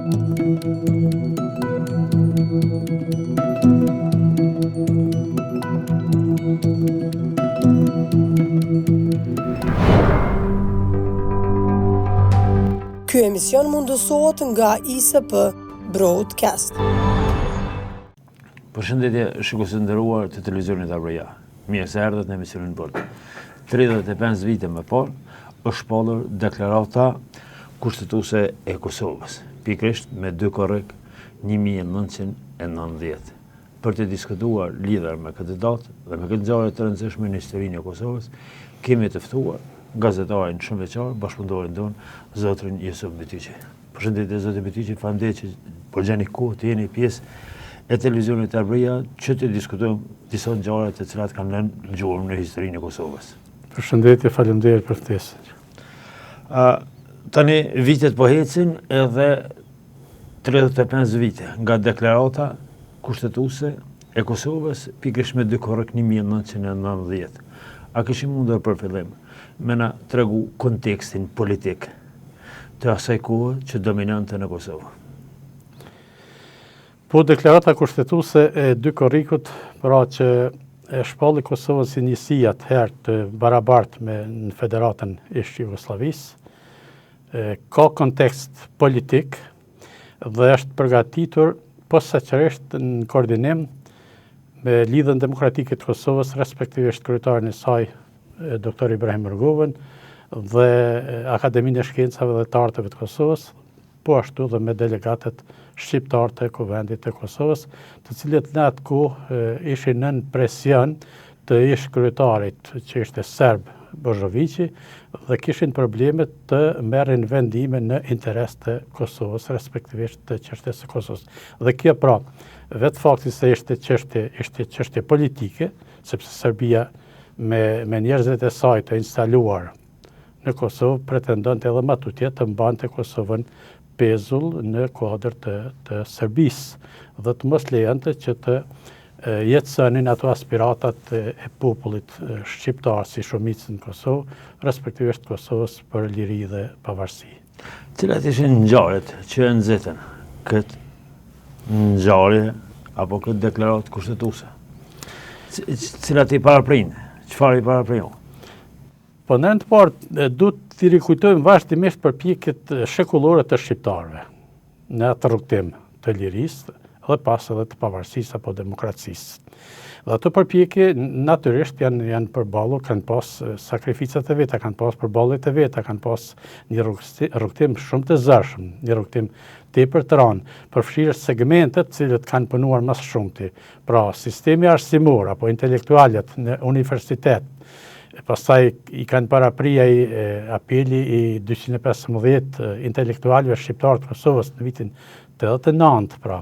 Ky emision mundësohet nga ISP Broadcast. Përshëndetje shikues të nderuar të televizionit Arbëria. Mirë se erdhët në emisionin Bord. 35 vite më parë është shpallur deklarata kushtetuese e Kosovës, pikërisht me 2 korrik 1990. Për të diskutuar lidhur me këtë datë dhe me këtë ngjarje të rëndësishme në historinë e Kosovës, kemi të ftuar gazetarin shumëvjeçar, bashkëpunëtorin tonë, zotrin Jusuf Bytyqi. Përshëndetje zoti Bytyqi, faleminderit që po gjeni kohë të jeni pjesë e televizionit Arbëria që të diskutojmë disa ngjarje të cilat kanë lënë gjurmë në historinë e Kosovës. Përshëndetje, faleminderit për ftesën. Ë tani vitet po ecin edhe 35 vite nga deklarata kushtetuese e Kosovës, pikërisht me 2 korrik 1990. A kishim mundur për fillim me na tregu kontekstin politik të asaj kohe që dominonte në Kosovë? Po deklarata kushtetuese e 2 korrikut, pra që e shpalli Kosovën si njësi atëherë të barabartë me në Federatën ish Jugosllavisë, ka kontekst politik dhe është përgatitur posaçërisht në koordinim me Lidhjen Demokratike të Kosovës, respektivisht kryetarin e saj, Dr. Ibrahim Rugovën, dhe Akademinë e Shkencave dhe të Arteve të Kosovës, po ashtu dhe me delegatët shqiptarë të Kuvendit të Kosovës, të cilët në atë kohë ishin nën presion të ish kryetarit që ishte serb Bozhoviqi dhe kishin probleme të merrin vendime në interes të Kosovës, respektivisht të çështjes së Kosovës. Dhe kjo pra, vetë fakti se ishte çështje, ishte çështje politike, sepse Serbia me me njerëzit e saj të instaluar në Kosovë pretendonte edhe ma tutje të mbante Kosovën pezull në kuadër të, të Serbisë dhe të mos lejonte që të jetësonin ato aspiratat e popullit shqiptar si shumicë në Kosovë, respektivisht Kosovës për liri dhe pavarësi. Cilat ishin ngjarjet që e nxitën këtë ngjarje apo këtë deklaratë kushtetuese? Cilat i paraprinë? Çfarë i parapriu? Po në rend të parë, duhet t'i rikujtojmë vazhdimisht përpjekjet shekullore të shqiptarëve në atë rrugëtim të lirisë dhe pas edhe të pavarësisë apo demokracisë. Dhe ato përpjekje natyrisht janë janë përballur, kanë pas sakrificat e veta, kanë pas përballjet e veta, kanë pas një rrugëtim shumë të zëshëm, një rrugëtim tepër të rëndë, përfshirë segmentet të cilët kanë punuar më së shumti, Pra, sistemi arsimor apo intelektualët në universitet, e pastaj i kanë parapri ai apeli i 215 intelektualëve shqiptarë të Kosovës në vitin 89, pra.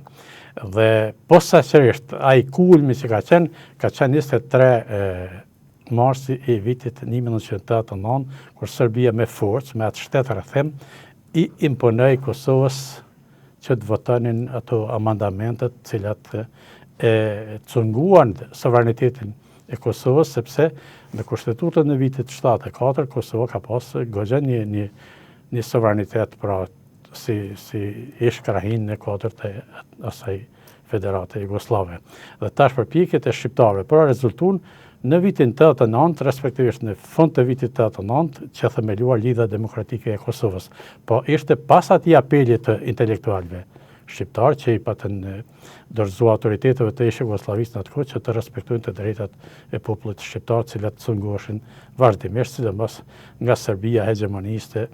Dhe posaçërisht ai kulmi që ka qenë, ka qenë 23 marsi i vitit 1989, kur Serbia me forcë, me atë shtetrrethim, i imponoi Kosovës që të votonin ato amandamentet të cilat e cunguan sovranitetin e Kosovës, sepse në kushtetutën e vitit 74, Kosova ka pas goxha një, një, një sovranitet, pra si, si ish krahinë në kuadër të asaj Federate Jugosllave. Dhe tash përpjekjet e shqiptarëve, pra rezultun në vitin 89, respektivisht në fund të vitit 89, qe themeluar Lidhja Demokratike e Kosovës. Po ishte pas atij apeli të intelektualëve shqiptarë që i patën dorëzuar autoriteteve të ish Jugosllavisë në atë kohë që të respektojnë të drejtat e popullit shqiptar, të cilat cungoheshin vazhdimisht, sidomos nga Serbia hegemoniste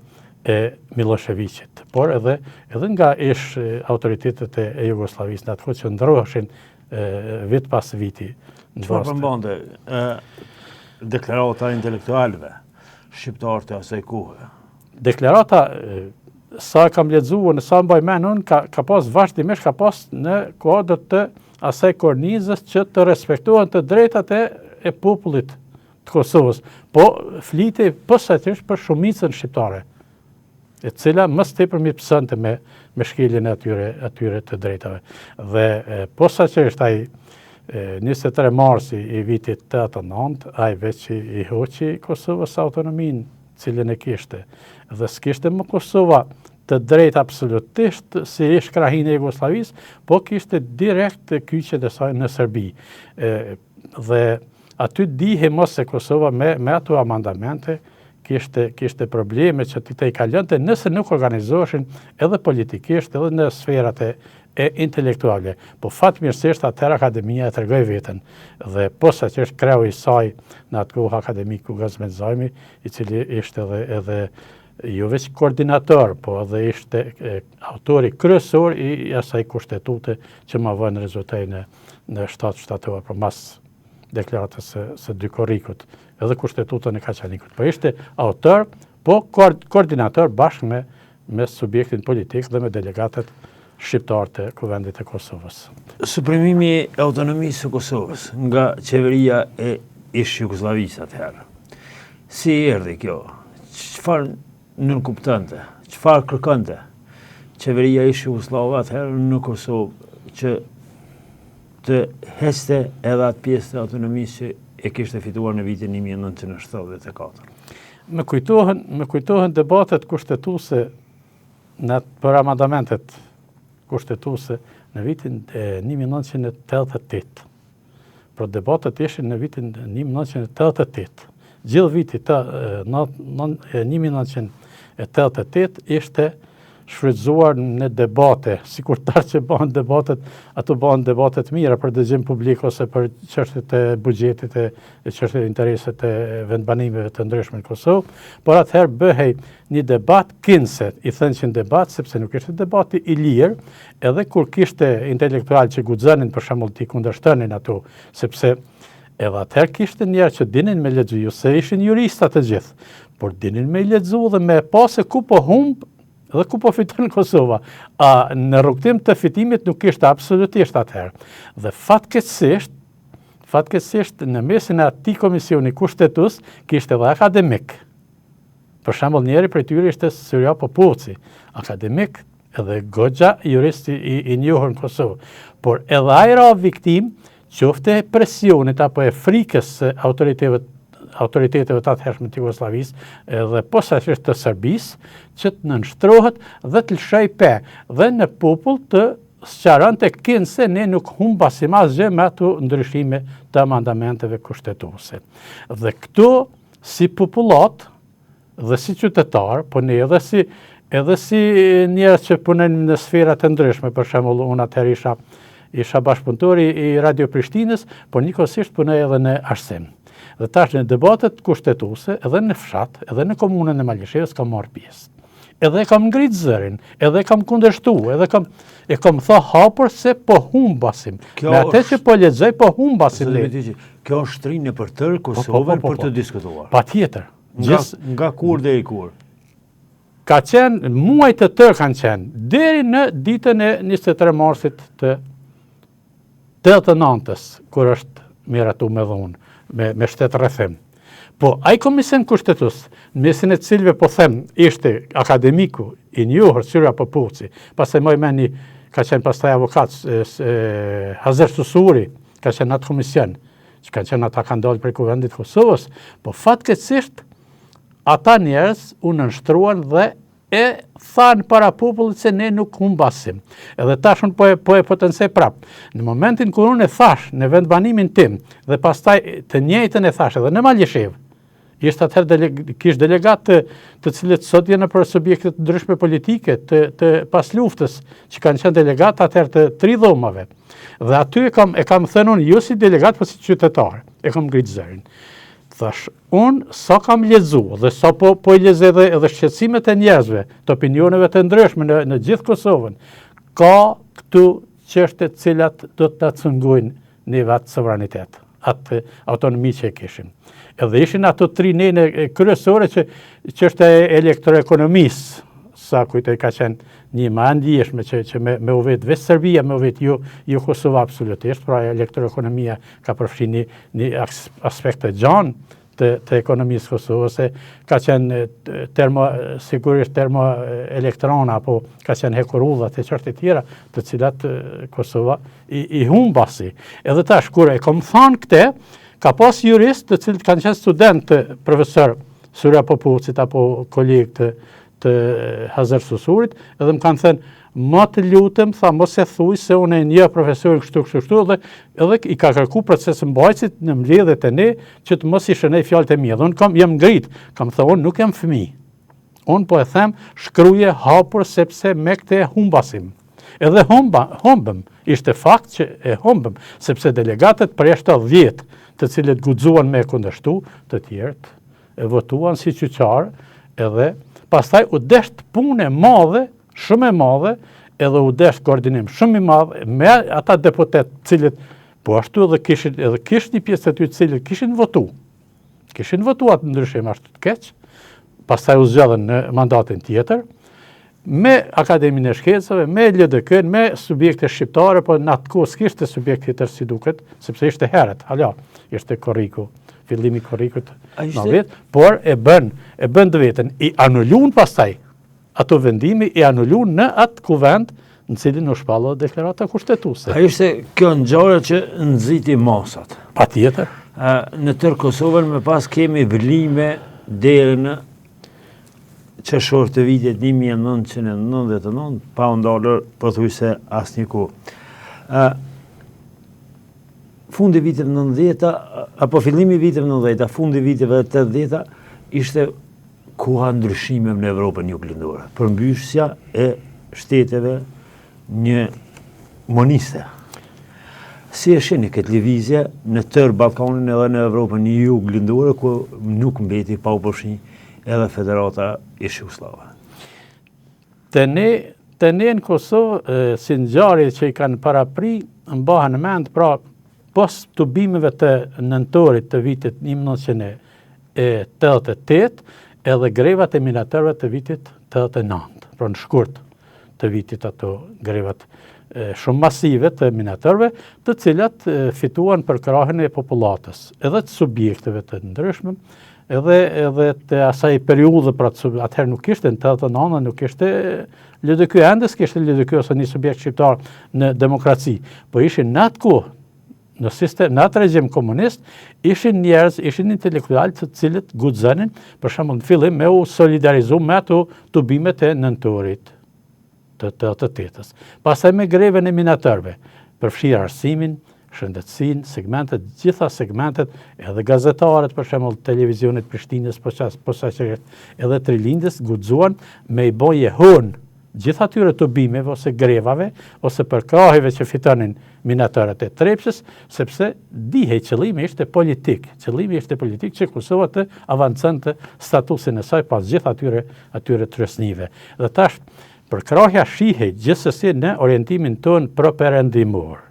e Millosheviqit, por edhe edhe nga ish autoritetet e, e Jugosllavisë në atë kohë që ndroheshin vit pas viti. Çfarë përmbante deklarata e intelektualëve shqiptarë të asaj kohe? Deklarata sa kam lexuar, në sa mbaj mend unë, ka, ka pas vazhdimisht ka pas në kuadër të asaj kornizës që të respektohen të drejtat e, e popullit të Kosovës, po flitej posaçërisht për shumicën shqiptare, e cila më së tepërmi pësonte me, me shkeljen e atyre, atyre të drejtave. Dhe posaçërisht ai 23 marsi i vitit 89, ai veç i hoqi Kosovës autonominë, cilën e kishte. Dhe s'kishte më Kosova të drejtë absolutisht si ish krahinë e Jugosllavisë, po kishte direkt kyçet e saj në Serbi. E, dhe aty dihej mo se Kosova me, me ato amandamente kishte, kishte probleme që t'i tejkalonte nëse nuk organizoheshin edhe politikisht edhe në sferat e, e intelektuale. Po fatmirësisht atëherë akademia e tregoi veten dhe posaçërisht kreu i saj në atë kohë akademiku Gazmend Zajmi, i cili ishte edhe edhe jo veç koordinator, po edhe ishte autori kryesor i asaj kushtetute që ma vonë rezultoi në, në 7 shtator, pra mas deklaratës së, së dy korrikut, edhe kushtetutën e Kaçanikut. Po ishte autor, po koordinator bashkë me, me subjektin politik dhe me delegatët shqiptarë të Kuvendit të Kosovës. Suprimimi i autonomisë së Kosovës nga qeveria e ish Jugosllavisë atëherë. Si erdhi kjo? Çfarë nënkuptonte? Çfarë kërkonte qeveria ish Jugosllave atëherë në Kosovë që të heqte edhe atë pjesë të autonomisë që e kishte fituar në vitin 1974? Më kujtohen, më kujtohen debatet kushtetuese në për amandamentet kushtetuese në vitin 1988. Pra debatet ishin në vitin 1988. Gjithë viti të 1988 ishte shfrytëzuar në debate, sikur tash që bëhen debatet, ato bëhen debate të mira për dëgjim publik ose për çështjet e buxhetit e çështjet e interesit e vendbanimeve të ndryshme në Kosovë, por atëherë bëhej një debat kinse, i thënë debat, sepse nuk ishte debati i lirë, edhe kur kishte intelektualë që guxonin për shembull t'i kundërshtonin ato, sepse edhe atëherë kishte njerëz që dinin me lexu, jo se ishin jurista të gjithë, por dinin me lexu dhe me pa se ku po humb dhe ku po fiton Kosova. A në rrugëtim të fitimit nuk ishte absolutisht atëherë. Dhe fatkeqësisht, fatkeqësisht në mesin e atij komisioni kushtetues kishte edhe akademik. Për shembull, njëri prej tyre ishte Syrja Popuci, akademik edhe goxha jurist i, i njohur në Kosovë. Por edhe ai ra viktimë, qoftë e presionit apo e frikës së autoriteteve autoriteteve të atëhershme të Jugosllavisë edhe posaçërisht të Serbisë, që të nënshtrohet dhe të lëshojë pe dhe në popull të sqaronte kinse ne nuk humbasim asgjë me ato ndryshime të amandamenteve kushtetuese. Dhe këtu si popullatë dhe si qytetarë, po ne edhe si edhe si njerëz që punojnë në sfera të ndryshme, për shembull unë atëherë isha isha bashkëpunëtor i Radio Prishtinës, por njëkohësisht punoj edhe në arsim. Dhe tash në debatet kushtetuese, edhe në fshat, edhe në komunën e Malishevës kam marrë pjesë. Edhe e kam ngrit zërin, edhe e kam kundërshtu, edhe kam e kam tha hapur se po humbasim. Kjo Me atë që po lexoj po humbasim ne. Kjo është shtri nëpër tërë po, po, Kosovën po, për të diskutuar. Patjetër. Nga, nga kur deri kur? Ka qenë, muaj të tërë kanë qenë, deri në ditën e 23 marsit të 89-ës, kur është miratu me dhunë, me, me shtetrrethim. Po, ai komision kushtetues, në mesin e cilëve po them, ishte akademiku i njohur Syrja Popuci, pastaj maj men ka qenë pastaj avokat e, e, Hazer Susuri, ka qenë në atë komision, që kanë qenë ata kanë dalë prej kuvendit të Kosovës, po fatkeqësisht ata njerëz u nënshtruan dhe e thanë para popullit se ne nuk humbasim. Edhe tash unë po e, po e potencoj prap. Në momentin kur unë e thash në vendbanimin tim dhe pastaj të njëjtën e thash edhe në Malishevë, Ishte atëherë dele, kish delegat të, të cilët sot janë nëpër subjekte të ndryshme politike të, të pasluftës, që kanë qenë delegat atëherë të tri dhomave. Dhe aty e kam, e kam thënë unë, jo si delegat, po si qytetar, e kam ngritë zërin. Thash, unë sa kam lexu dhe sa po, po i lexoj edhe, edhe shqetësimet e njerëzve, të opinioneve të ndryshme në, në gjithë Kosovën, ka këtu çështje të cilat do të na cungojnë neve atë sovranitet, atë autonomi që e kishim. Edhe ishin ato tri nene kryesore që çështja e elektroekonomisë, sa kujtoj ka qenë një ma e ndjeshme që, që me, me u vetë vetë Serbia, me u vetë jo, jo Kosova absolutisht, pra elektroekonomia ka përfshi një, një aspekt të gjanë të, të ekonomisë Kosovës, se ka qenë termo, sigurisht termoelektrana, apo ka qenë hekurudhat e çështje tjera, të cilat Kosova i, i humbasi. Edhe tash, kur e kom thanë këte, ka pas jurist të cilët kanë qenë student të profesor Syrja Popucit apo kolegë të, të Hazer Susurit, edhe më kanë thënë, ma të lutem, tha, mos e thuj se unë e njoh profesorin kështu, kështu, kështu, dhe edhe i ka kërku procesmbajtësit në mbledhje te ne, që të mos i shënoj fjalët e mia. Dhe unë kam, jam ngrit, kam thënë, unë nuk jam fëmi. Unë po e them, shkruje hapur sepse me këtë e humbasim. Edhe humba, humbëm, ishte fakt që e humbëm, sepse delegatët përjashto 10, të cilët guxuan me e kundërshtu, të tjerët e votuan si qyqarë, edhe pastaj u desht punë e madhe, shumë e madhe, edhe u desht koordinim shumë i madh me ata deputetë të cilët po ashtu edhe kishin edhe kish një pjesë të tyre të cilët kishin votu. Kishin votu atë ndryshim ashtu të keq, pastaj u zgjodhën në mandatin tjetër, me Akademinë e Shkencave, me LDK-n, me subjekte shqiptare, po në atë kohë s'kishte subjekt tjetër si duket, sepse ishte herët, hala, ishte korriku, fillimi i korrikut 90, por e bën, e bën të vetën, i anulun pastaj, ato vendime i anulun në atë kuvend, në cilin u shpall deklarata kushtetuese. A ishte kjo ngjarje që nxiti masat? Patjetër. Në tërë Kosovën më pas kemi vlime deri në qershor të vitit 1999, pa u ndalur pothuajse asnjë kohë. Fundi i viteve 90-ta, apo fillimi i viteve 90-ta, fundi i viteve 80-ta, ishte koha e ndryshimeve në Evropën Juglindore, përmbysja e shteteve një moniste. Si e shihni këtë lëvizje në tërë Ballkanin edhe në Evropën Juglindore, ku nuk mbeti pa u përfshi edhe Federata ish Jugosllave? Te ne, te ne në Kosovë, si ngjarje që i kanë parapri, mbahen në mend, pra, pos tubimeve të nëntorit të vitit 1988, edhe grevat e minatorëve të vitit 89, pra në shkurt të vitit ato grevat shumë masive të minatorëve, të cilat fituan përkrahjen e popullatës, edhe të subjekteve të ndryshme, edhe edhe të asaj periudhe, pra atëherë nuk ishte në 89 nuk ishte LDK, ende s'kishte LDK ose një subjekt shqiptar në demokraci, po ishin në atë kohë, në sistem, në atë regjim komunist, ishin njerëz, ishin intelektualë të cilët guxonin, për shembull në fillim me u solidarizu me ato tubimet e nëntorit të 88-ës. Pastaj me grevën e minatorëve, përfshirë arsimin, shëndetësinë, segmentet, gjitha segmentet, edhe gazetarët, për shembull, televizionit Prishtinës, posaçërisht, edhe të Rilindjes, guxuan me i bo jehonë gjithë atyre tubimeve ose grevave ose përkrahjeve që fitonin minatorët e Trepçës, sepse dihej qëllimi ishte politik, qëllimi ishte politik që Kosova të avanconte statusin e saj pas gjithë atyre atyre trysnive. Dhe tash përkrahja shihej gjithsesi në orientimin tonë properëndimor.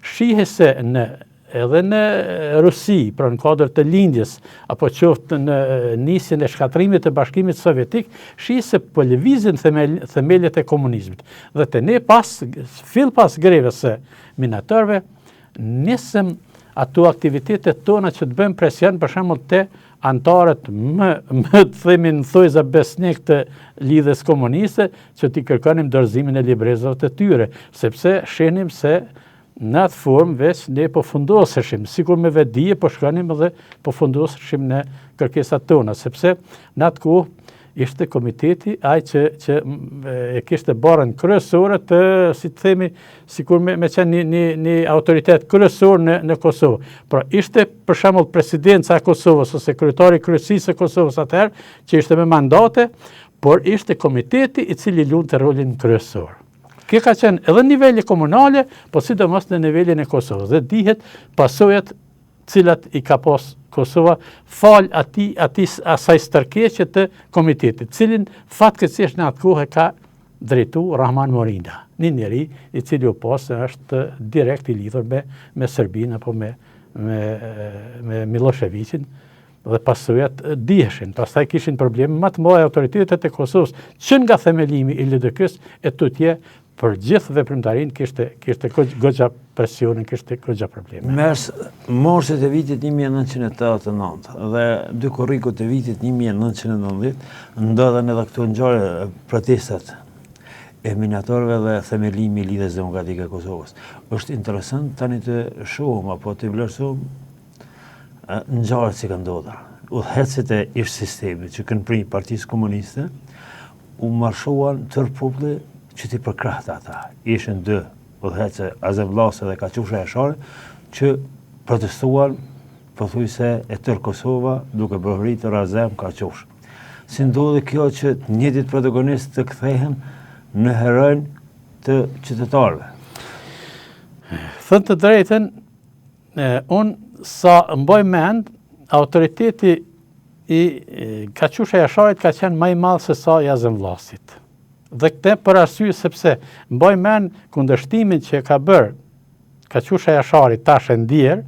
Shihej se në edhe në Rusi, pra në kuadër të lindjes, apo qoftë në nisjen e shkatërrimit të Bashkimit Sovjetik, shihej se po lëvizin themel, themelet e komunizmit. Dhe te ne pas, fill pas grevës së minatorëve, nisëm ato aktivitetet tona që të bëjmë presion, për shembull te anëtarët më, më të themi në thonjëza besnik të Lidhjes Komuniste, që t'i kërkonim dorëzimin e librezave të tyre, sepse shihnim se Në atë formë veç ne po fundoseshim, sikur me vetëdije po shkonim dhe po fundoseshim në kërkesat tona, sepse në atë kohë ishte komiteti ai që që e kishte barrën kryesore të, si të themi, sikur me, me qenë një, një, një autoritet kryesor në, në Kosovë. Pra ishte për shembull presidenca e Kosovës ose kryetari i kryesisë së Kosovës atëherë, që ishte me mandate, por ishte komiteti i cili luante rolin kryesor. Kjo ka qenë edhe në nivele komunale, po sidomos në nivelin e Kosovës. Dhe dihet pasojat cilat i ka pas Kosova falë atij, atij asaj stërkeqe të komitetit, cilin fatkeqësisht në atë kohë e ka drejtu Rrahman Morina, një njeri i cili u pa se është direkt i lidhur me, me Serbinë apo me, me, me Milosheviqin, dhe pasojat diheshin. Pastaj kishin probleme më të mëdha autoritetet e Kosovës, që nga themelimi i LDK-së e tutje për gjithë veprimtarinë kishte kishte goxha presione, kishte goxha probleme. Mes marsit e vitit 1989 dhe 2 korrikut të vitit 1990 ndodhën edhe këto ngjarje protestat e minatorëve dhe themelimi i Lidhjes Demokratike e Kosovës. Është interesant tani të shohim apo të vlerësojmë ngjarjet që kanë ndodhur. Udhëheqësit e ish sistemit që kanë prej Partisë Komuniste. U marshuan tërë populli që t'i përkrahte ata. Ishin dy udhëheqëse Azem Vllasi dhe Kaqusha Jashari që protestuan pothuajse e tërë Kosova duke brohoritur Azem Kaqush. Si ndodhi kjo që të njëjtit protagonistë të kthehen në heronj të qytetarëve? Thënë të drejtën, unë sa mbaj mend, autoriteti i Kaqusha Jasharit ka qenë ma i madh se sa i Azem Vllasit. Dhe këtë për arsye sepse mbaj mend kundërshtimin që ka bërë Kaqusha Jashari tash e ndjerë,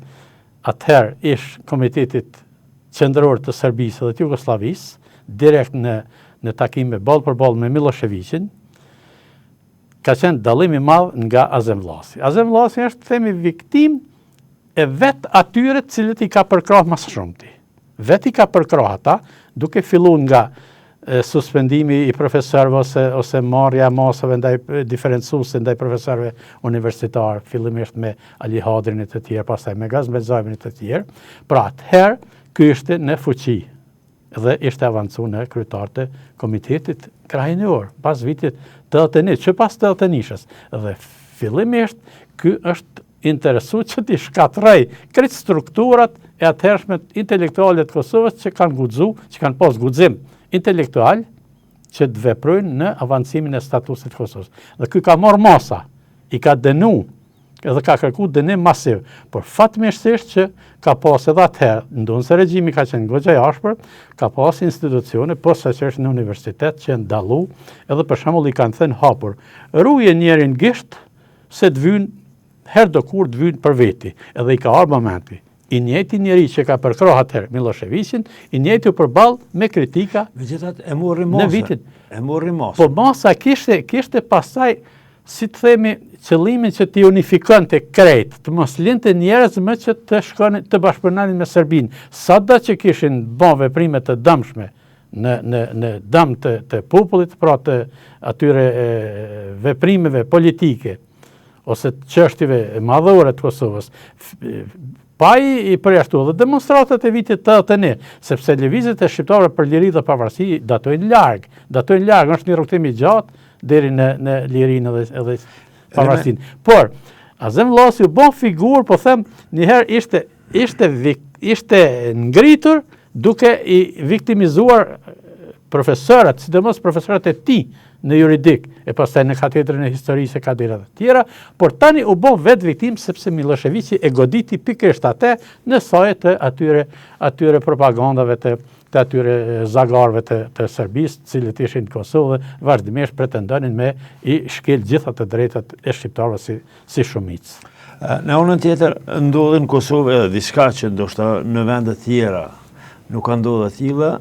atëherë ish komitetit qendror të Serbisë dhe të Jugosllavisë, direkt në në takime ballë për ballë me Millosheviqin, ka qenë dallim i madh nga Azem Vllasi. Azem Vllasi është, themi, viktimë e vetë atyre të cilët i ka përkrah ma së shumti. Vetë i ka përkrah ata, duke fillu nga suspendimi i profesorëve ose ose marrja e masave ndaj diferencuese ndaj profesorëve universitarë, fillimisht me Ali Hadrin e të tjerë, pastaj me Gazmend Zajmin e të tjerë. Pra atëherë ky ishte në fuqi dhe ishte avancu në kryetar të komitetit krahinor, pas vitit 81, që pas 81-shës. Dhe fillimisht ky është interesu që t'i shkatërrojë krejt strukturat e atëhershme intelektuale të Kosovës që kanë guxu, që kanë pas guxim intelektual që të veprojnë në avancimin e statusit të Kosovës. Dhe ky ka marrë masa, i ka dënu edhe ka kërku dënim masiv, por fatmirësisht që ka pas edhe atëherë, ndonëse regjimi ka qenë goxha i ashpër, ka pas institucione, posaçërisht në universitet që janë dallu, edhe për shembull i kanë thënë hapur, ruje njerin gisht, se të vynë, herëdokur të vynë për veti, edhe i ka ardhë momenti. I njëjti njeri që ka përkrah atëherë Millosheviqin, i njëjti u përball me kritika Megjithatë e morri masën. Në vitin e morri masën. Po masa kishte kishte pastaj si të themi qëllimin që t'i unifikonte krejt, të mos linte njerëz më që të shkonin të bashkëpunonin me Serbinë, sado që kishin ba veprime të dëmshme në në në dëm të të popullit, pra të atyre e, veprimeve politike ose të çështjeve madhore të Kosovës, pa i, i përjashtu edhe demonstratat e vitit 81, sepse lëvizjet e shqiptarëve për liri dhe pavarësi datojnë larg, datojnë larg, është një rrugëtim i gjatë deri në në lirinë edhe edhe pavarësinë. Por Azem Vllasi u bë figurë, po them, një herë ishte ishte ishte ngritur duke i viktimizuar profesorët, sidomos profesorët e tij në juridik, e pastaj në katedrën e historisë e katedrat e tjera, por tani u bë vetë viktimë sepse Millosheviqi e goditi pikërisht atë në saje të atyre atyre propagandave të të atyre zagarëve të, të Serbisë, të cilët ishin në Kosovë dhe vazhdimisht pretendonin me i shkel gjitha të drejtat e shqiptarëve si si shumicë. Në anën tjetër, ndodhi në Kosovë edhe diçka që ndoshta në vende tjera nuk ka ndodhur e tilla,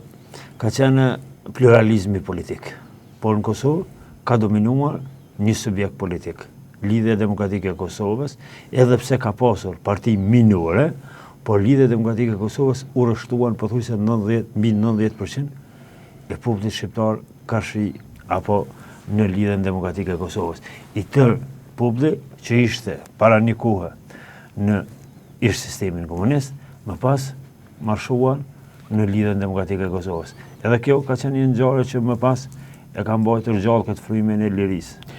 ka qenë pluralizmi politik. Por në Kosovë ka dominuar një subjekt politik, Lidhja Demokratike e Kosovës, edhe pse ka pasur parti minore, por Lidhja Demokratike e Kosovës u rreshtuan pothuajse 90 mbi 90% e popullit shqiptar karshi apo në Lidhjen Demokratike e Kosovës. I tërë populli që ishte para një kohe në ish sistemin komunist, më pas marshuan në Lidhjen Demokratike e Kosovës. Edhe kjo ka qenë një ngjarje që më pas e ka mbajtur gjallë këtë frymën e lirisë.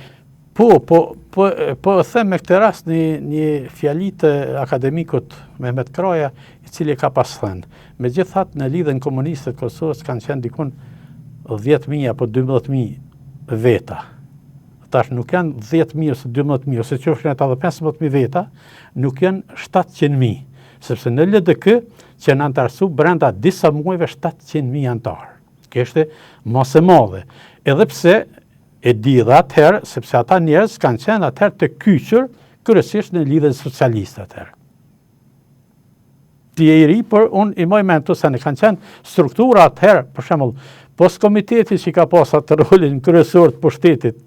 Po, po, po, po e them me këtë rast një, një fjali të akademikut Mehmet Kraja, i cili ka pas thënë. Megjithatë, në Lidhjen Komuniste të Kosovës kanë qenë dikun 10.000 apo 12.000 veta. Tash nuk janë 10.000 ose 12.000, ose qofshin ata dhe 15.000 veta, nuk janë 700.000, sepse në LDK qenë anëtarësu brenda disa muajve 700.000 anëtarë. Kjo ishte masë e madhe. Edhe pse E di dhe atëherë, sepse ata njerëz kanë qenë atëherë të kyçur kryesisht në Lidhjen Socialiste atëherë. Ti je i ri, por unë i maj mend këto sene, kanë qenë struktura atëherë, për shembull, pos komiteti që ka pas atë rolin kryesor të pushtetit,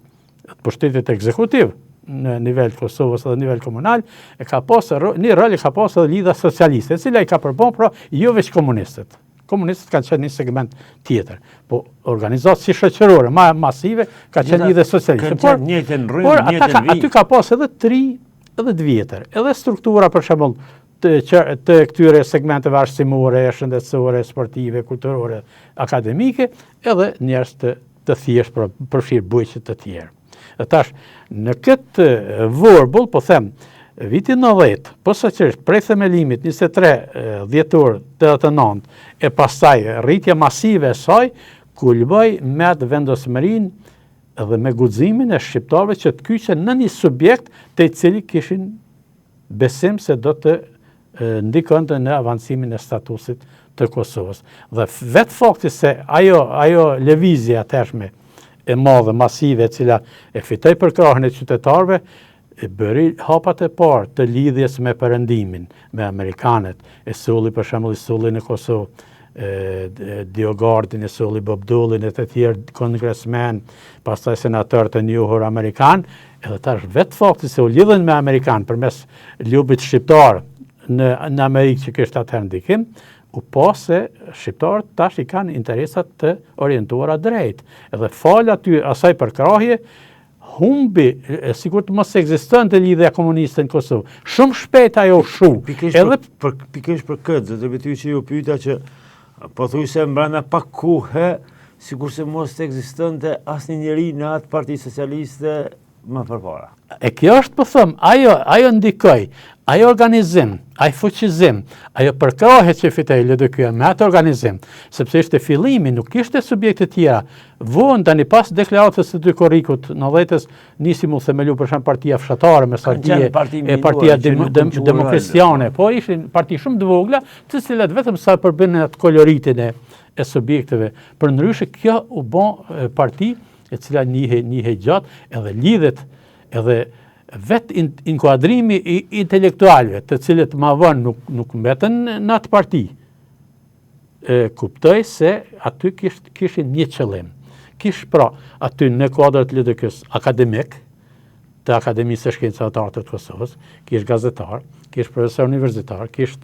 të pushtetit ekzekutiv në nivel të Kosovës dhe nivel komunal, e ka pas një rol e ka pas edhe Lidhja Socialiste, e cila i ka përbën pra jo veç komunistët. Komunistët kanë qenë një segment tjetër, po organizatë si shoqërore, ma masive, ka qenë Lidhja Socialiste. Por, por ata ka, aty ka pas edhe të ri, edhe të vjetër, edhe struktura për shembull të, që, të këtyre segmenteve arsimore, shëndetësore, sportive, kulturore, akademike, edhe njerëz të. të thjeshtë, pra përfshirë bujqit të tjerë. Dhe tash, në këtë vorbull, po them, viti 90, posaçërisht prej themelimit 23 dhjetor 89, e pastaj rritja masive e saj, kulmoi me atë vendosmërinë edhe me guximin e shqiptarëve që të kyçen në një subjekt te i cili kishin besim se do të ndikonte në avancimin e statusit të Kosovës. Dhe vetë fakti se ajo, ajo lëvizje e atëhershme e madhe, masive, e cila e fitoi përkrahjen e qytetarëve, e bëri hapat e parë të lidhjes me perëndimin, me amerikanët, e solli për shembull i solli në Kosovë Diogardin, e solli Bob Dolin e të tjerë kongresmen, pastaj senatorë të njohur amerikan, edhe tash vetë fakti se u lidhën me amerikan përmes lobit shqiptar në, në Amerikë që kishte atëherë ndikim, u pa se shqiptarët tash i kanë interesat të orientuara drejt. Edhe falë aty asaj përkrahje, humbi, sikur të mos ekzistonte lidhja komuniste në Kosovë. Shumë shpejt ajo u shu. Pikërisht Edhe... për, pikërisht për këtë, zotëri Bytyqi ju pyta që pothuajse mbrenda pak kohe, sikurse mos të ekzistonte asnjë njeri në atë parti socialiste më përpara. E kjo është, po them, ajo, ajo ndikoi, ajo organizim, ai fuqizim, ajo përkrahje që fitoi LDK-ja me atë organizim, sepse ishte fillimi, nuk ishte subjekte tjera, Vonë tani pas deklaratës së 2 korrikut 90-ës nisi m'u themelu për shembull partia fshatare me sa di e partia demokristiane, po ishin parti shumë të vogla, të cilat vetëm sa përbënin atë koloritin e e subjekteve. Përndryshe kjo u bë parti e cila njihej njihej gjatë edhe lidhet edhe vetë inkuadrimi i intelektualëve, të cilët ma vonë nuk nuk mbetën në atë parti e kuptoi se aty kish, kishin një qëllim. Kish pra aty në kuadër të LDK-së akademik, të Akademisë së Shkencave të Arteve të Kosovës, kish gazetar, kish profesor universitar, kish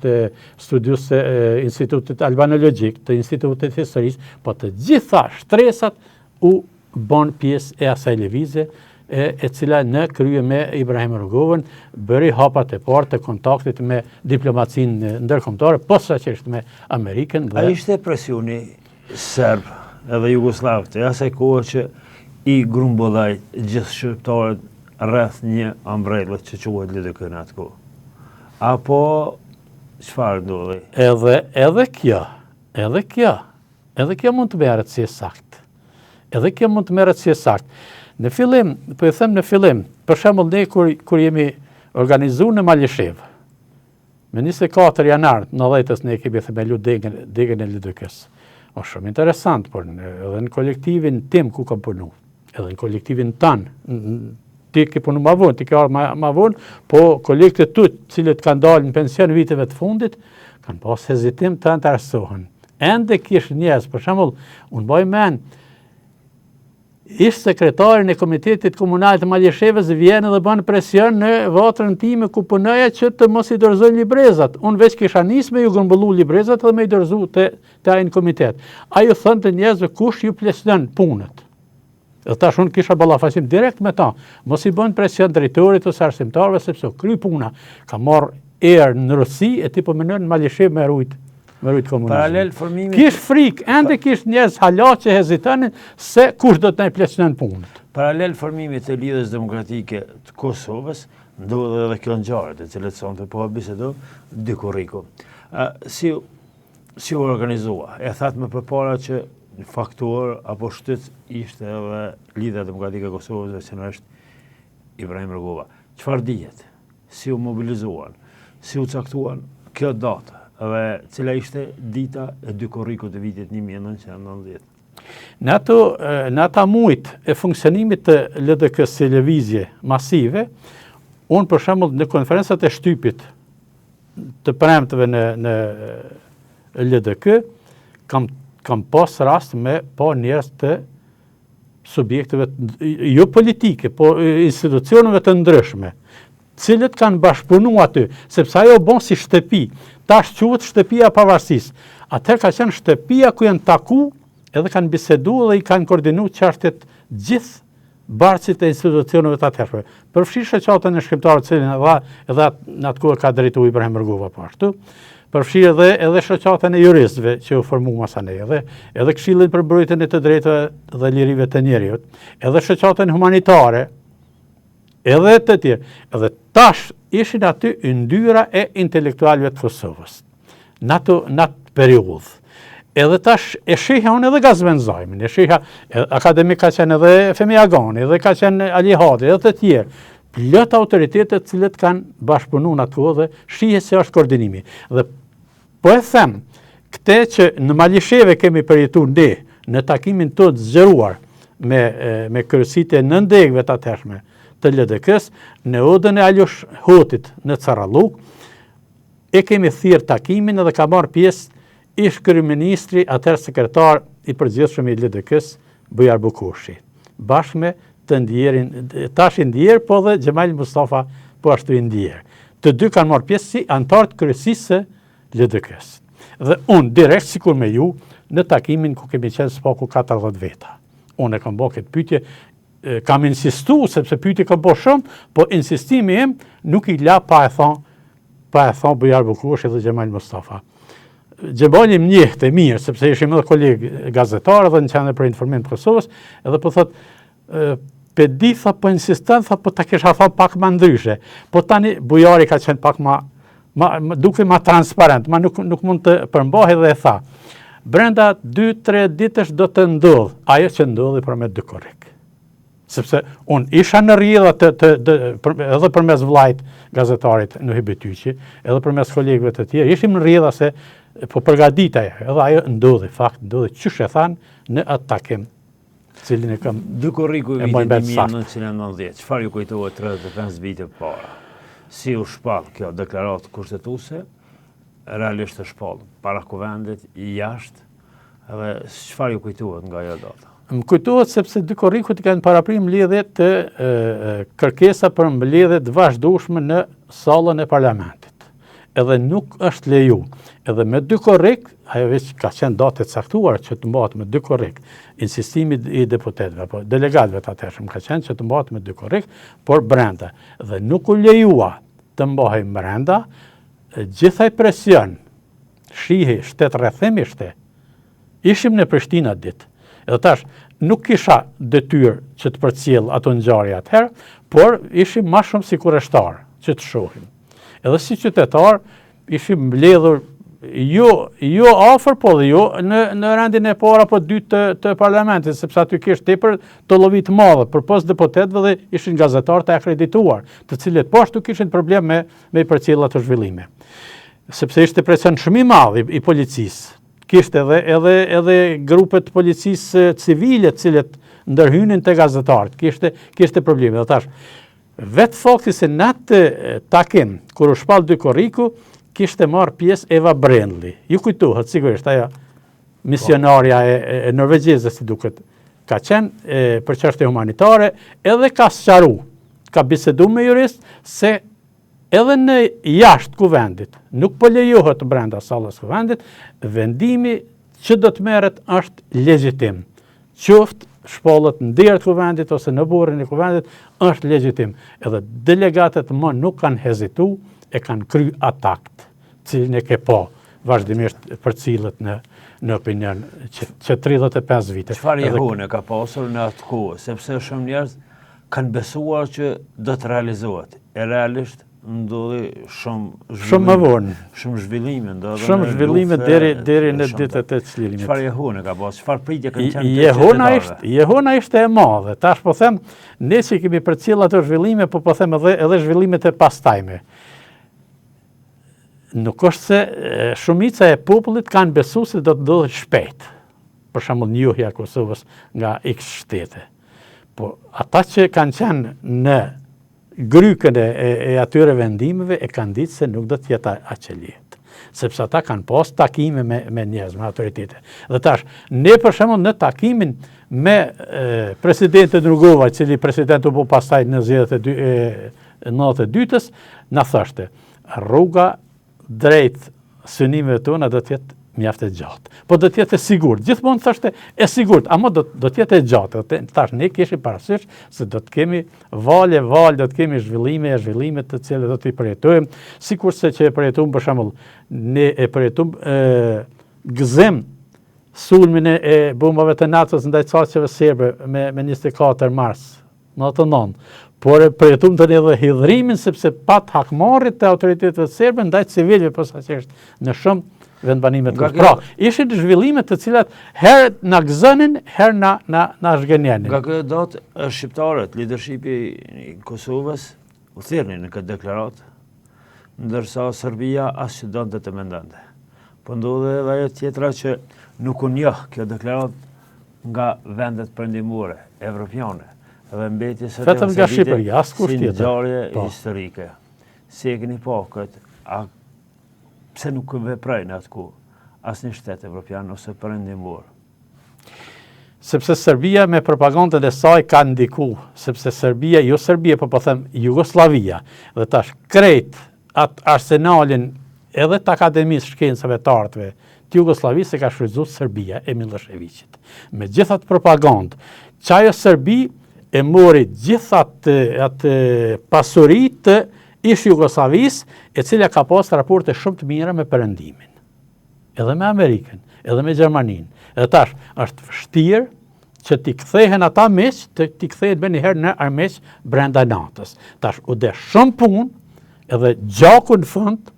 studiues të Institutit Albanologjik, të Institutit të Historisë, po të gjitha shtresat u bënë pjesë e asaj lëvizje e, e cila në krye me Ibrahim Rugovën bëri hapat e parë të kontaktit me diplomacinë ndërkombëtare, posaçërisht me Amerikën dhe A ishte presioni serb edhe jugosllav të asaj kohe që i grumbulloi gjithë shqiptarët rreth një ombrelle që quhet LDK në atë kohë? Apo çfarë ndodhi? Edhe edhe kjo, edhe kjo Edhe kjo mund të merret si e saktë. Edhe kjo mund të merret si e saktë. Në fillim, po e them në fillim, për shembull ne kur kur jemi organizuar në Malishevë, me 24 janar 90-ës ne kemi themelu degën, degën e LDK-së. Është shumë interesant, por në, edhe në kolektivin tim ku kam punu, edhe në kolektivin tan, ti ke punu ma vonë, ti ke ardhë ma, ma vonë, po kolegët e tu, të cilët kanë dalë në pension viteve të fundit, kanë pas hezitim të anëtarësohen. Ende kish njerëz, për shembull, unë mbaj men, ish sekretarin e Komitetit Komunal të Malishevës vjen edhe bën presion në vatrën time ku punoja që të mos i dorëzoj librezat. Unë veç kisha nis me ju grumbullu librezat dhe me i dorëzu te, te ai në komitet. Ai ju thonte njerëzve kush ju pleqnon punët. Dhe tash unë kisha ballafaqim direkt me ta. Mos i bën presion drejtorit ose arsimtarëve sepse u kry puna. Ka marr erë në Rusi e ti po menon në Malishevë me rujt me rujt komunizmin. Paralel formimit Kish frikë, ende kish njerëz hala që hezitonin se kush do të na i pleqnon punët. Paralel formimit të Lidhjes Demokratike të Kosovës, ndodhi edhe kjo ngjarje, të cilën sonte po e bisedojmë, 2 korriku. Si Si u organizua? E thatë më përpara që faktor apo shtytës ishte edhe Lidhja Demokratike e Kosovës, veçanërisht Ibrahim Rugova. Çfarë dihet? Si u mobilizuan? Si u caktuan kjo datë? Dhe cila ishte dita e 2 korrikut të vitit 1990? Në ato në ata mujt e funksionimit të LDK-së si lëvizje masive, unë për shembull në konferencat e shtypit të premteve në në LDK kam kam pas rast me pa njerëz të subjekteve jo politike, po institucioneve të ndryshme, të cilët kanë bashkëpunu aty, sepse ajo u bon si shtëpi, tash quhet shtëpia e pavarësisë. Atëherë ka qenë shtëpia ku janë taku edhe kanë bisedu dhe i kanë koordinu çështjet gjithë bartësit e institucioneve të atëhershme, përfshi shoqatën e shkrimtarëve të cilën edhe edhe në atë kohë ka drejtuar Ibrahim Rugova po ashtu. Përfshirë edhe edhe shoqatën e juristëve që u formu masanej, edhe edhe Këshillin për Mbrojtjen e të Drejtave dhe Lirive të Njeriut, edhe shoqatën humanitare, edhe të tjerë. Edhe tash ishin aty yndyra e intelektualëve të Kosovës. Në atë në atë periudhë. Edhe tash e shihja unë edhe Gazmend Zajmin, e shihja akademik ka qenë edhe Femi Agani, edhe ka qenë Ali Hadri, edhe të tjerë. Plot autoritete të cilët kanë bashkëpunu në atë kohë dhe shihet se është koordinimi. Dhe po e them, këtë që në Malishevë kemi përjetu ne, në takimin tonë të zgjeruar me, me kryesitë e nëndegëve të atëhershme të LDK-së, në odën e Alush Hotit në Carralluk, E kemi thirrë takimin edhe ka marrë pjesë ish kryeministri atëherë sekretar i përgjithshëm i LDK-së, Bujar Bukoshi, bashkë me të ndjerin, tash i ndjerë, po dhe Xhemajl Mustafa po ashtu i ndjerë. Të dy kanë marrë pjesë si anëtarë të kryesisë së LDK-së. Dhe unë direkt sikur me ju në takimin ku kemi qenë së paku 40 veta. Unë e kam bo këtë pyetje kam insistu, sepse pyetje kam bo shumë, po insistimi im nuk i la pa e thonë pa e thonë Bujar Bukoshi dhe Xhemajl Mustafa. Xhemajli më njihte mirë, sepse ishim edhe kolegë gazetarë dhe në qendër për informim të Kosovës, edhe po thotë, pe di, tha, po insiston, tha, po ta kisha thonë pak ma ndryshe. Po tani Bujari ka qenë pak ma, ma, ma duke ma transparent, ma nuk, nuk mund të përmbahej dhe e tha. Brenda 2-3 ditësh do të ndodhë, ajo që ndodhi pra me 2 korrik. Sepse unë isha në rrjedha të, të, të, për, edhe përmes vllait gazetarit Nuhi Bytyqi, edhe përmes kolegëve të tjerë, ishim në rrjedha se po përgatitej, edhe ajo ndodhi, fakt ndodhi, qysh e thanë në atë takim, cilin e kam 2 korriku i vitit 1990, çfarë ju kujtohet 35 vite para? Si u shpall kjo deklaratë kushtetuese? Realisht e shpall para kuvendit, jashtë, Edhe çfarë ju kujtohet nga ajo datë? Më kujtohet sepse 2 korrikut i kanë parapri mbledhje të kërkesa për mbledhje të vazhdueshme në sallën e parlamentit. Edhe nuk është leju. Edhe me 2 korrik, ajo veç ka qenë datë e caktuar që të mbahet me 2 korrik. Insistimi i deputetëve apo delegatëve të atëhershëm ka qenë që të mbahet me 2 korrik, por brenda. Dhe nuk u lejua të mbahej brenda, gjithë ai presion Shihej, shtetrrethim ishte. Ishim në Prishtinë atë ditë. Edhe tash, nuk kisha detyrë që të përcjell ato ngjarje atëherë, por ishim ma shumë si kureshtar që të shohim. Edhe si qytetar, ishim mbledhur jo, jo afër, po dhe jo në, në rendin e parë apo dytë të, të parlamentit, sepse aty kishte tepër tollovi të madhe, përpos deputetëve dhe ishin gazetarë të akredituar, të cilët po ashtu kishin problem me, me i përcjell ato zhvillime. Sepse ishte presion shumë i madh i, i policisë. Kishte edhe edhe edhe grupe të policisë civile të cilët ndërhynin te gazetarët. Kishte kishte probleme. Dhe tash vetë fakti se në atë takim kur u shpall 2 korriku kishte marrë pjesë Eva Brendli. Ju kujtohet sigurisht ajo misionarja e, e, e norvegjeze si duket ka qenë e, për çështje humanitare edhe ka sqaru, ka bisedu me jurist se Edhe në jashtë kuvendit, nuk po lejohet brenda sallës kuvendit, vendimi që do të merret është legjitim. Qoftë shpallet në derë të kuvendit ose në oborrin e kuvendit, është legjitim. Edhe delegatët më nuk kanë hezitu e kanë kry atë akt, cilin e ke pa vazhdimisht përcillet në në opinion që, që 35 vite. Çfarë jehone ka pasur në atë kohë, sepse shumë njerëz kanë besuar që do të realizohet. E realisht ndodhi shumë zhvillime. Shumë më vonë. Shumë zhvillime ndodhi. Shumë zhvillime deri deri në ditët e çlirimit. Çfarë jehone ka pas? Çfarë pritje kanë qenë të Jehona ishte, jehona ishte e madhe. Tash po them, ne që kemi përcjell ato zhvillime, po po them edhe edhe zhvillimet e pastajme. Nuk është se shumica e popullit kanë besu se do të ndodhë shpejt. Për shembull njohja e Kosovës nga X shtete. Po ata që kanë qenë në grykën e, e, e atyre vendimeve e kanë ditë se nuk do të jetë aq e lehtë sepse ata kanë pas takime me, me njerëz, me autoritete. Dhe tash, ne për shembull në takimin me e, presidentin Rugova, i cili president u bo pastaj në zgjedhjet e, dy, e 92-ës, na thoshte, rruga drejt synimeve tona do të jetë mjaft e gjatë. Po do të jetë e sigurt. Gjithmonë thoshte e sigurt, ama do do të jetë e gjatë. Dhe tash ne kishim parasysh se do të kemi valë e valë, do të kemi zhvillime e zhvillime të cilat do t'i përjetojmë, sikurse që e përjetuam për shembull, ne e përjetuam e gëzim sulmin e, e bombave të NATO-s ndaj caqeve serbe me me 24 mars 99. Por e përjetum tani edhe hidhrimin sepse pat hakmarrje të autoriteteve serbe ndaj civilëve posaçërisht në shumë vendbanime të Pra, ishin zhvillime të cilat herë na gëzonin, herë na na na zhgënjenin. Nga kjo datë shqiptarët, lidershipi i Kosovës u thirrnin në këtë deklaratë, ndërsa Serbia as që donte të mendonte. Po ndodhi edhe ajo tjetra që nuk u njoh kjo deklaratë nga vendet perëndimore, evropiane, dhe mbeti sot Vetëm nga Shqipëria, askush tjetër. Si ngjarje po. historike. Si e keni pa këtë, a pse nuk veproi në atë kohë asnjë shtet evropian ose perëndimor? Sepse Serbia me propagandën e saj ka ndiku, sepse Serbia, jo Serbia, po po them Jugosllavia, dhe tash krejt atë arsenalin edhe të Akademisë Shkencave të Arteve të Jugosllavisë e ka shfrytëzu Serbia e Millosheviqit. Me gjithë atë propagandë, qajo Serbi e mori gjithë atë, atë pasuri të ish Jugosllavisë, e cila ka pas raporte shumë të mira me Perëndimin. Edhe me Amerikën, edhe me Gjermaninë. Edhe tash, është vështirë që t'i kthehen ata miq, të t'i kthehen menjëherë në armiq brenda natës. Tash, u desh shumë punë, edhe gjaku në fund,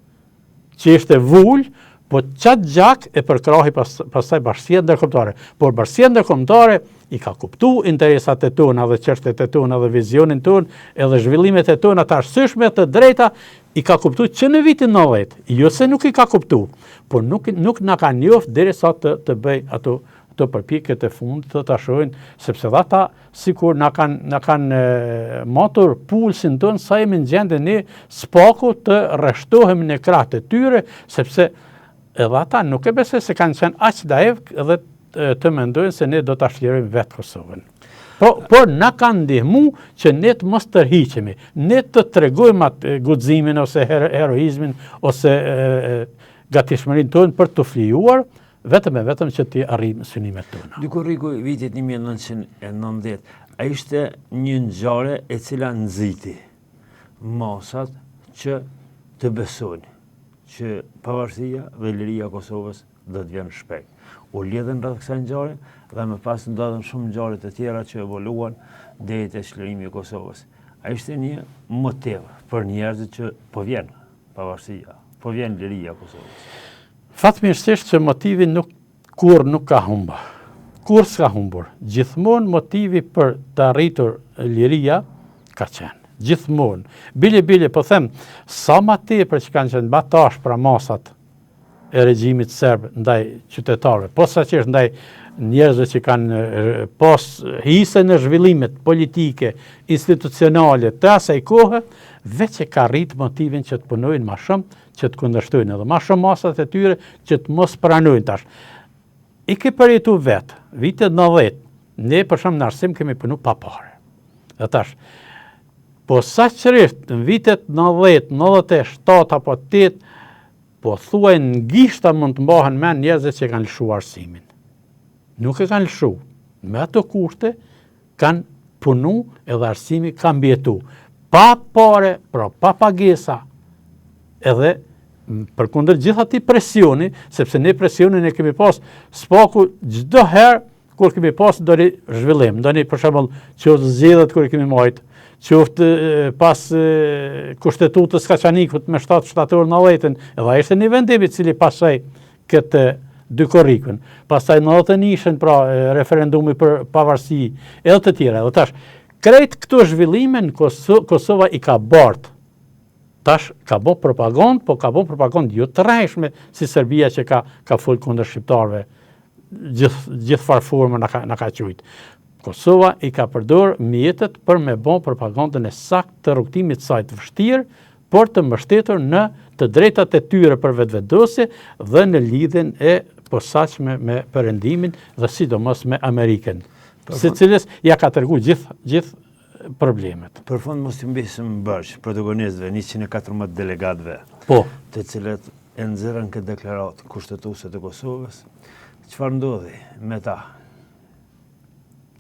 që ishte vulë, po qatë gjak e përkrahi pas, pastaj bashkësia ndërkombëtare. Por bashkësia ndërkombëtare i ka kuptu interesat e tona dhe çështjet e tona dhe vizionin tonë, edhe zhvillimet e tona të arsyeshme të drejta, i ka kuptu që në vitin 90, jo se nuk i ka kuptu, por nuk, nuk na ka njoft derisa të, të bëj ato ato përpjekjet e fundit të ta shohin, sepse dhe ata sikur na kanë na kanë matur pulsin tonë sa jemi në gjendje ne s'paku të rreshtohemi në krah të tyre, sepse edhe ata nuk e besoj se kanë qenë aq naiv edhe të mendojnë se ne do ta çlirojmë vetë Kosovën. Po, por na kanë ndihmu që ne të mos tërhiqemi, ne të tregojmë atë guximin ose heroizmin ose gatishmërinë tonë për të flijuar, vetëm e vetëm që t'i arrijmë synimet tona. Dy korriku i vitit 1990, a ishte një ngjarje e cila nxiti masat që të besojnë që pavarësia dhe liria e Kosovës do të vjen shpejt. U lidhën rreth kësaj ngjarje dhe më pas ndodhën shumë ngjarje të tjera që evoluan deri te çlirimi i Kosovës. A ishte një motiv për njerëzit që po vjen pavarësia, po vjen liria e Kosovës? Fatmirësisht që motivi nuk kurrë nuk ka humbur. Kurrë s'ka humbur. Gjithmonë motivi për të arritur liria ka qenë. Gjithmonë. Bile, bile, po them, sa ma tepër që kanë qenë ma të ashpra masat e regjimit serb ndaj qytetarëve, posaçërisht ndaj njerëzve që kanë pas hise në zhvillimet politike, institucionale të asaj kohe, veç e ka rritë motivin që të punojnë ma shumë, që të kundërshtojnë edhe ma shumë masat e tyre që të mos pranojnë tash. I ke përjetu vetë, vitet 90, ne për shembull në arsim kemi punu pa pare. Dhe tash, posaçërisht në vitet 90, 97 apo 8, pothuaj në gishta mund të mbahen mend njerëzit që kanë lëshu arsimin. Nuk e kanë lëshu. Me ato kushte, kanë punu edhe arsimi ka mbijetu. Pa pare, pra pa pagesa, edhe përkundër gjithë atij presioni, sepse ne presionin e kemi pas s'paku çdo herë kur kemi pas ndonjë zhvillim, ndonjë për shembull qoftë zgjedhjet kur i kemi majt, qoftë pas kushtetutës Kaçanikut me 7 shtator 90-ën, edhe ishte një vendim i cili pasoi këtë dy korrikun. Pastaj 91-shën, pra referendumi për pavarësi, edhe të tjera. Edhe tash, krejt këto zhvillime në Kosova i ka bartë. Tash ka bo propagandë, po ka bo propagandë jo të rrejshme si Serbia që ka, ka fol kundër shqiptarëve gjithë gjithfarë forme na ka, na ka qujtë. Kosova i ka përdor mjetet për me bo propagandën e saktë të rrugëtimit saj të vështirë, por të mbështetur në të drejtat e tyre për vetëvendosje dhe në lidhjen e posaçme me Perëndimin dhe sidomos me Amerikën, së cilës ia ka tregu gjithë gjithë problemet. Për fund mos t'i mbesim borxh protagonistëve, 114 delegatëve, po. të cilët e nxjerrën këtë deklaratë kushtetuese të Kosovës, çfarë ndodhi me ta?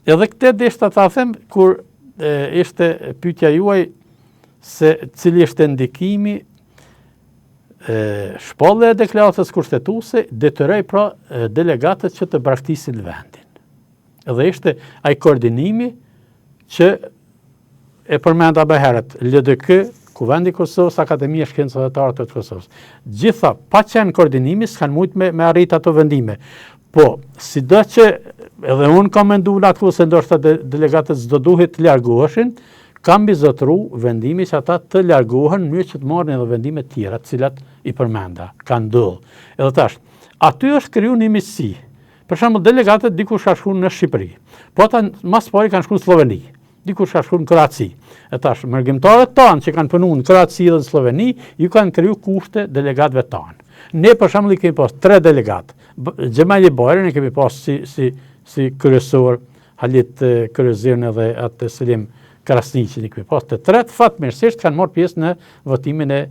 Edhe këtë deshta ta them kur e, ishte pyetja juaj se cili ishte ndikimi e, shpallja e deklaratës kushtetuese detyroi pra delegatët që të braktisin vendin. Edhe ishte ai koordinimi që e përmenda më herët, LDK, Kuvendi i Kosovës, Akademia e Shkencave dhe Arteve të Kosovës. Gjitha, pa qenë koordinimi, s'kanë mujtë me, me arrit ato vendime. Po, sido që edhe unë kam mendu në atë kohë se ndoshta de, delegatët s'do duhet të largoheshin, ka mbizotru vendimi që ata të largohen në mënyrë që të marrin edhe vendime të tjera, të cilat i përmenda, ka ndodhë. Edhe tash, aty është kriju një miqësi. Për shembull, delegatët dikush ka shku në Shqipëri. Po ata ma s'pari kanë shku në Slloveni. Dikush ka shku në Kroaci. E tash, mërgimtarët tanë që kanë punu në Kroaci dhe në Slloveni, ju kanë kriju kushte delegatëve tanë. Ne për shembull i kemi pas tre delegatë. Xhemajli Bajrin e kemi pas si si si kryesor, Halit Kryeziun edhe atë Selim Krasniqin i kemi pas. Të tretë fatmirësisht kanë marrë pjesë në votimin e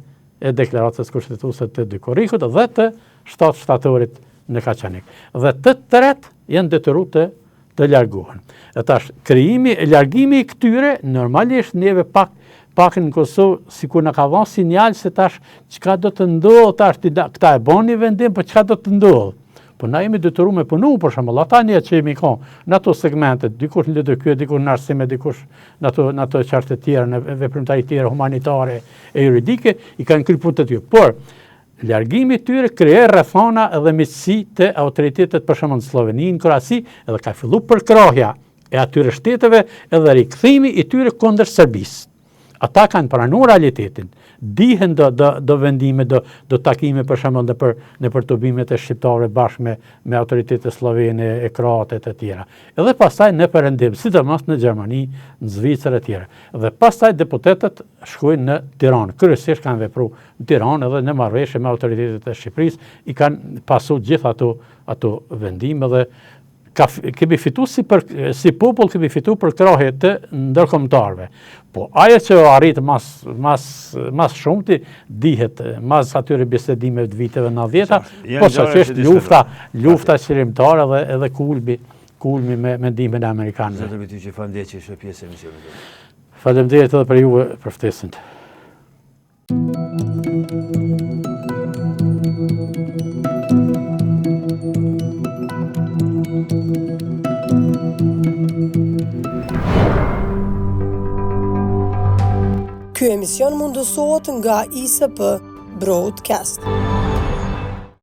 e deklaratës kushtetuese të 2 korrikut dhe të 7 shtatorit në Kaçanik. Dhe të tretë janë detyru të të largohen. E tash, krijimi, largimi i këtyre, normalisht neve pak, pak në Kosovë, sikur na ka dhanë sinjal se tash, çka do të ndodhë tash, ti, këta e bon një vendim, po çka do të ndodhë? Po na jemi detyru me punu, për shembull, ata një që jemi kon, në ato segmente, dikush në LDK, dikush në arsim, dikush në ato, në ato çështje të tjera, në veprimtari tjera humanitare e juridike, i kanë kry punët e tyre. Por, Largimi i tyre krijoi rrethana edhe miqësi te autoritetet për shembull në Slloveni, në Kroaci, edhe ka fillu përkrahja e atyre shteteve edhe rikthimi i tyre kundër Serbisë. Ata kanë pranu realitetin. Dihen do, do, do vendime, do, do takime për shembull nëpër, nëpër tubimet e shqiptarëve bashkë me, me autoritetet sllovene e kroate të tjera. Edhe pastaj në perëndim, sidomos në Gjermani, në Zvicër e tjera. Dhe pastaj deputetët shkojnë në Tiranë, kryesisht kanë vepru në Tiranë edhe në marrëveshje me autoritetet e Shqipërisë i kanë pasu gjithë ato ato vendime dhe ka, kemi fitu si, për, si popull kemi fitu përkrahje të ndërkombëtarëve. Po ajo që u arrit mas, mas, mas shumti, dihet mas atyre bisedimeve të viteve 90-ta, po sa që është lufta, lufta çlirimtare dhe edhe kulmi, kulmi me, me ndihmën e amerikanëve. Zoti Bytyqi, faleminderit që ishe pjesë e emisionit. Faleminderit edhe për juve për ftesën. Ky emision mundësohet nga ISP Broadcast.